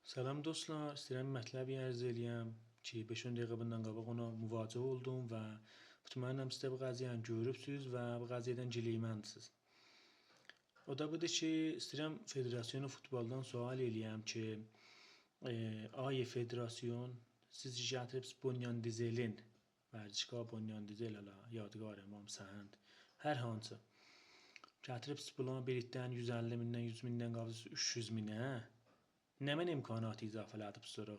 Salam dostlar, istəyirəm mətləb ərz eləyəm ki, 5-10 dəqiqə bundan qabaq ona müvacə oldum və mutmainəm siz də bu qəziyyəni görübsünüz və bu qəziyyədən gileyməndisiniz. O da budur ki, istəyirəm Federasyonu futboldan sual eləyəm ki, آیا فدراسیون siz gətiribsiz Bunyan Dizelin vərzişgah Bunyan Dizel hələ yadgar İmam Səhənd hər hansı gətiribsiz bundan biletdən 150 mindən 100 mindən qalıb 300 minə. Nə mən imkanatı izafə elədib sonra?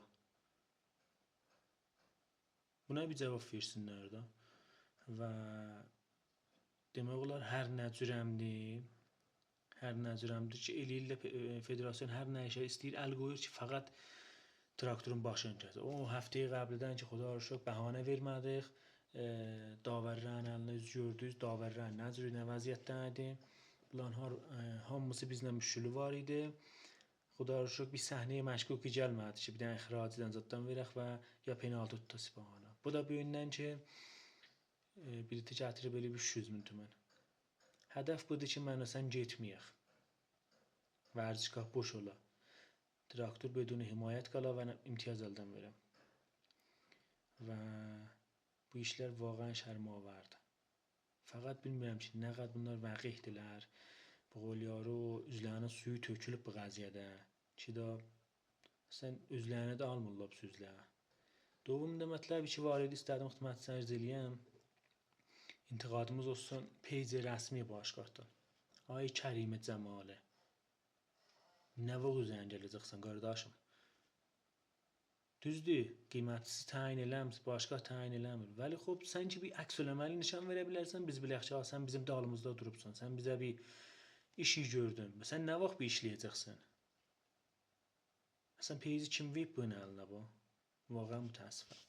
Buna bir cavab versinlər də. Və demək olar hər nə cürəmdir, hər nə cürəmdir ki, eləyirlər federasyon hər nə işə istəyir əl qoyur ki, fəqət traktorun başını kəsə. O həftəyi qəblidən ki, xuda şükür bəhanə vermədik. Davərlərin əlinə üz gördünüz, davərlər nə cür nə vəziyyətdə idi. Bunların hamısı bizlə müşkülü var idi. Xuda şükür bir səhnəyə məşkuki gəlmədi ki, bir dənə ixrac edən zaddan verək və ya penaltı tutdu Sipahana. Bu da bu yöndən ki, bileti gətirib elə 300 min tümən. Hədəf budur ki, mən sən getməyək. Vərzişgah boş ola. Traktor beduni himayət qala və imtiyaz əldən verəm. Və bu işlər vaqəən şərmavərdir. Fəqət bilmirəm ki, nə qədər bunlar vəqihdilər. Bu qolyarı üzlərinin suyu tökülüb bu qəziyyədə. Ki da sən özlərini də almırlar bu sözlərə. Dovum da mətləb ki var idi, istədim xidmət ərz eləyəm. İntiqadımız olsun peyc rəsmi başqatdan. Ay Kərimə Cəmalı. Nə vaxt üzərinə gələcəksən qardaşım? Düzdür, qiymətsiz təyin eləmir, başqa təyin eləmir. Vəli xop sən ki bir əks-əməli nişan verə bilərsən, biz bilək ki, sən bizim dalımızda durubsan, sən bizə bir işi gördün. Sən nə vaxt bir işləyəcəksən? Sən peyzi kim verib bunun əlinə bu? Vaqəən mütəəssifəm.